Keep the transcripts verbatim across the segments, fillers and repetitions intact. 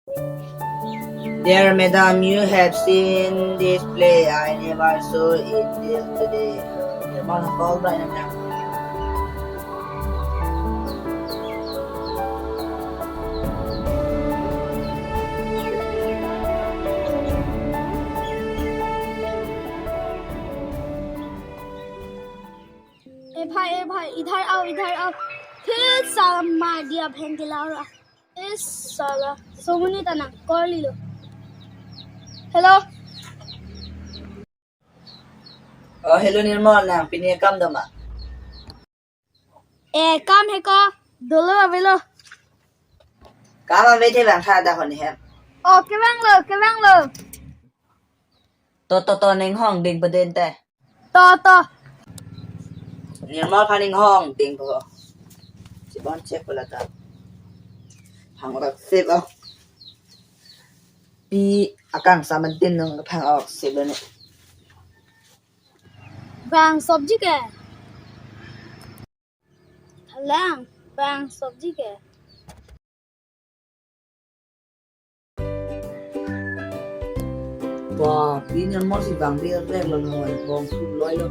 Dear madam, you have seen this play. I never saw it till today. Dear madam, call by nang. ए भाई, ए भाई, इधर आओ, इधर आओ। फिर साला मार दिया बहन के लाउड़ा। ए साला, सोमनी तना, call लो। Hello। Oh, hello Nirmal, nang pini akam doma? Eh, kam he ko, dolo avelo. Kam ave the bang tha da hon hem. Oh, kevang lo, kevang lo. To, to, to, ning hong ding paden te. To, to. Nirmal phan ning hong ding po. Si bon check pala ta. Hang rak sip oh. Pi akang saman tin nung phang ok sip lo ne. Bang sobji ke? Halang, bang sobji ke? Wah, pini mo si bang dia rek lo lo, bong su loi lo.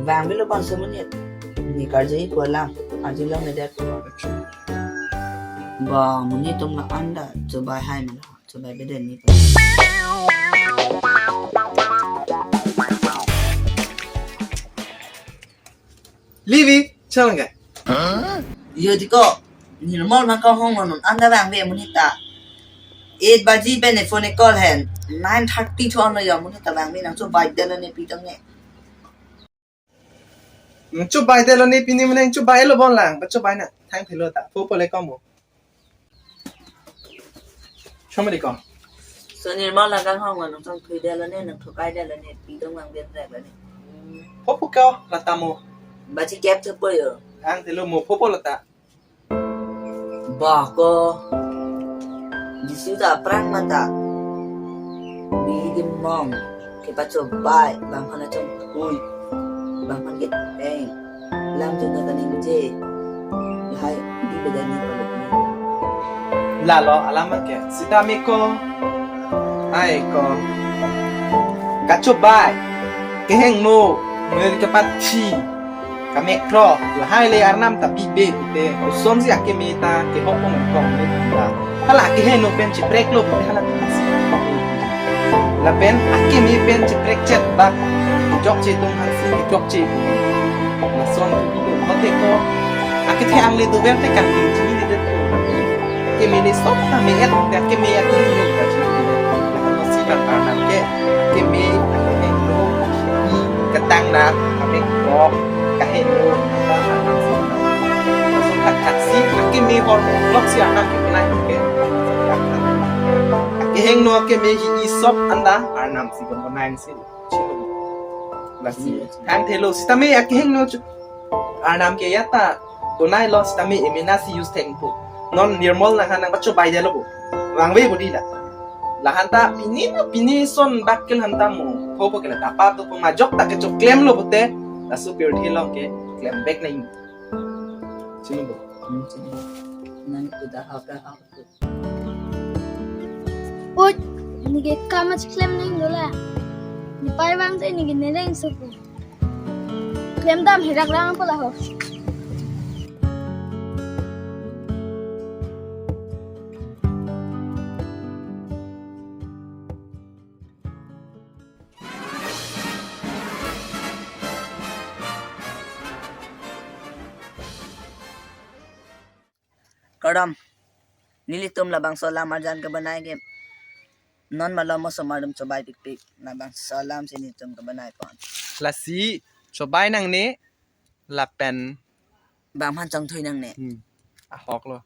Bang bilo pan semenit. Ni karjai ko lang, aji lang ne det ko. Ba, muni tum la anda, coba hai mala, coba beden ni. Livi, chalang ke? Yo diko, Nirmal nang kang hong non anda bang ve muni ta. Eight baji pen phone call hen, nine thirty thu ano yo muni ta bang ve nang coba delo ne pitang ne. Nang coba delo ne pini muni nang coba lo bon lang, ba coba na, thang thelo ta, po po le komo. Chomedi ko. So Nirmal nang kang hong nang chongthui delo ne, nang thokai delo ne, pidong nang ben rek lo ne. Hopu ko lata mo. Baji kep chepo yo. Ang telo mo hopu lata. Bah ko. Jisu ta apran mata. Bidi mong. Kepachobai, bang hana chongthui. Bang han ke peng. Lam jona kaning je. Lahai di bedani palut ni. Lalo alam ke sitame ko. Ai ko. Kachobai. Kehingno. Mer kepathi. Kamek kro. Lahai le arnam ta pibe pute. Kosonsi akeme ta kehok pon kong ni ta. Hala kehingno pen chiprek lo pute hala si. Lapen akeme pen chiprek chet bak. Jok chetung hansi jok chetung. Lason tu bidung hote ko. Akethe angle dover te kan tingji ni det. Akeme ni sop ta me et te akeme ya tu ni ka ji. Lakan si kan arnam ke. Akeme akehingno. Ketang na kame kok kahingno. Lason tak tak si akeme hor lok si arnam ke nai ke. Akehingno akeme hi isop anda arnam si bon bonang si. Lasi. Thang thelo sitame akehingno chu. Arnam ke ya ta donai lo sitame emena si use thengpo. Non Nirmal nang han nang pachobai delo bo. Vangve bo di la. Lahan ta pini na pini son bak kel han ta mo. Hopo ke la ta pa to ko majok ta kechoklem lo pute. Laso pirthi long keklem bek nang. Chini bo. Hmm, chini bo. Nang udah apa apa. Oi, neke kam achiklem nang dola. Nepei vangte neke nereng suku. Klem dam herak rang pula ho. Kardom, nelitum labangso alam arjan kebanai ke non malom osomar atum chobai pikpik, labangso alam si nelitum kebanai pon. Lasi chobai nangne lapen bang phan chongthui nangne. Hmm. Ahok lo.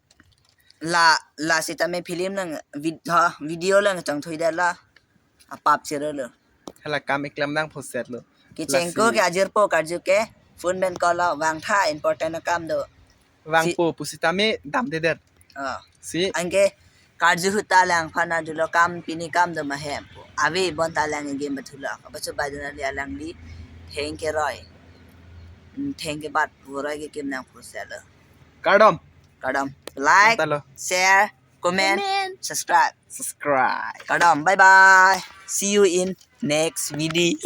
La, la sitame film lang vid-, ha, video lang chongthui dela. Apap chero lo. Hala kam eklem nang phoset lo. Kechengko lasi ke ajirpo karju ke phone pen call lo vangtha important akam do. Vangpo pusitame damdedet. Ah. Si. Anke karju ahut ta lang phan arjulo kam pini kam do ma hem pu. Ave bon ta lang game bathulo. Abacho bai dona li alangli theng keroi. Hmm, theng kebat voroi kekim nang phoset lo. Kardom. Kardom. Like, Talo. Share, comment, Comment. Subscribe. Subscribe. Kardom. Bye bye. See you in next video.